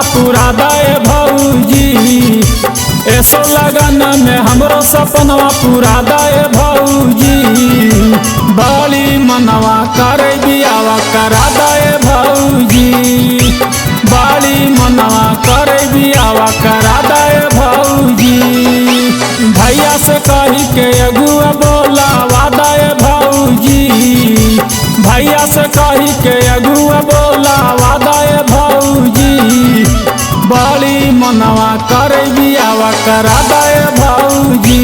पूरा दे भौजी। ऐसो लगन में हमरो सपनवा पूरा दे भौजी। बड़ी मनवा करे बियावा करा दे भौजी। बड़ी मनवा करे बियावा करा दे भौजी। भैया से कही के अगुआ बोला वादा भौजी। भैया से कही के अगुआ बोला वादा भौजी। बड़ी मनवा करे बियावा करा दे भौजी।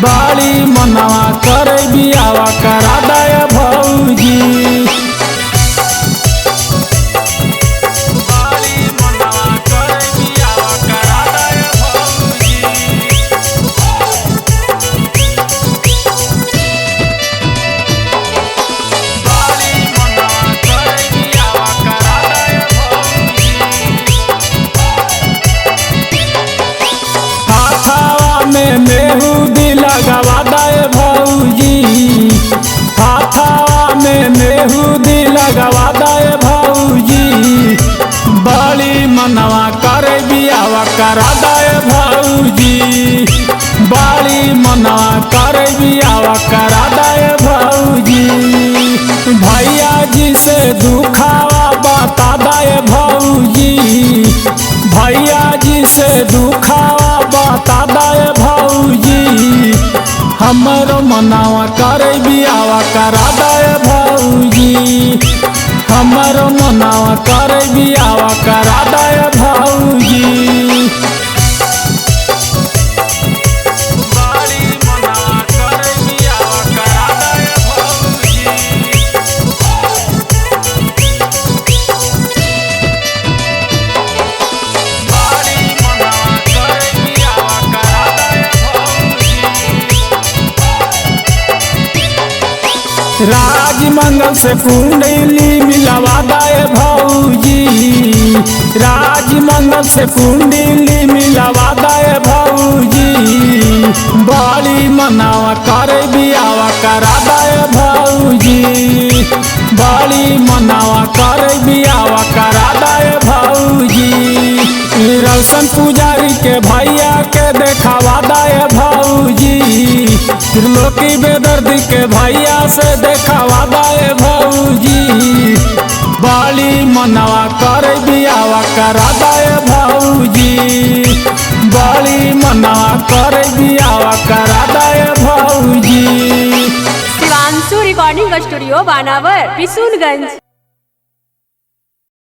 बड़ी मनवा करे बियावा करा दे भौजी। बड़ी मनवा करे बियावा करा दे भौजी। बड़ी मनवा करे बियावा करा दे भौजी। हाथावा में मेहूदी लगवा दे भौजी। हाथावा में मेहूदी लगवा दे भौजी। बड़ी मनवा करे बियावा करा दे भौजी। बड़ी मनवा करे बियावा करा दे भौजी। भैया जी से दुखावा बता दे भौजी। भैया जी से दुखावा बता दे भौजी। हमरो मनवा करे बियावा करा दे भौजी। हमरो मनवा करे बियावा करा दे भौजी। बड़ी मनवा करे बियावा करा दे भौजी। बड़ी मनवा करे बियावा करा दे भौजी। राज मंगल से कुंडली मिलवा दे भौजी। राज मंगल से कुंडली मिलवा दे भौजी। बड़ी मनवा करे बियावा करा दे भौजी। बड़ी मनवा करे बियावा करा दे भौजी। रोशन पुजारी के भैया के देखावा दे भौजी। त्रिलोकी बेदर्दी के भैया से देखावा दे भौजी। बड़ी मनवा करे बियावा करा दे भौजी। बड़ी मनवा करे बियावा करा दे भौजी। शिवांशु रिकॉर्डिंग स्टूडियो बानावर, किशुनगंज।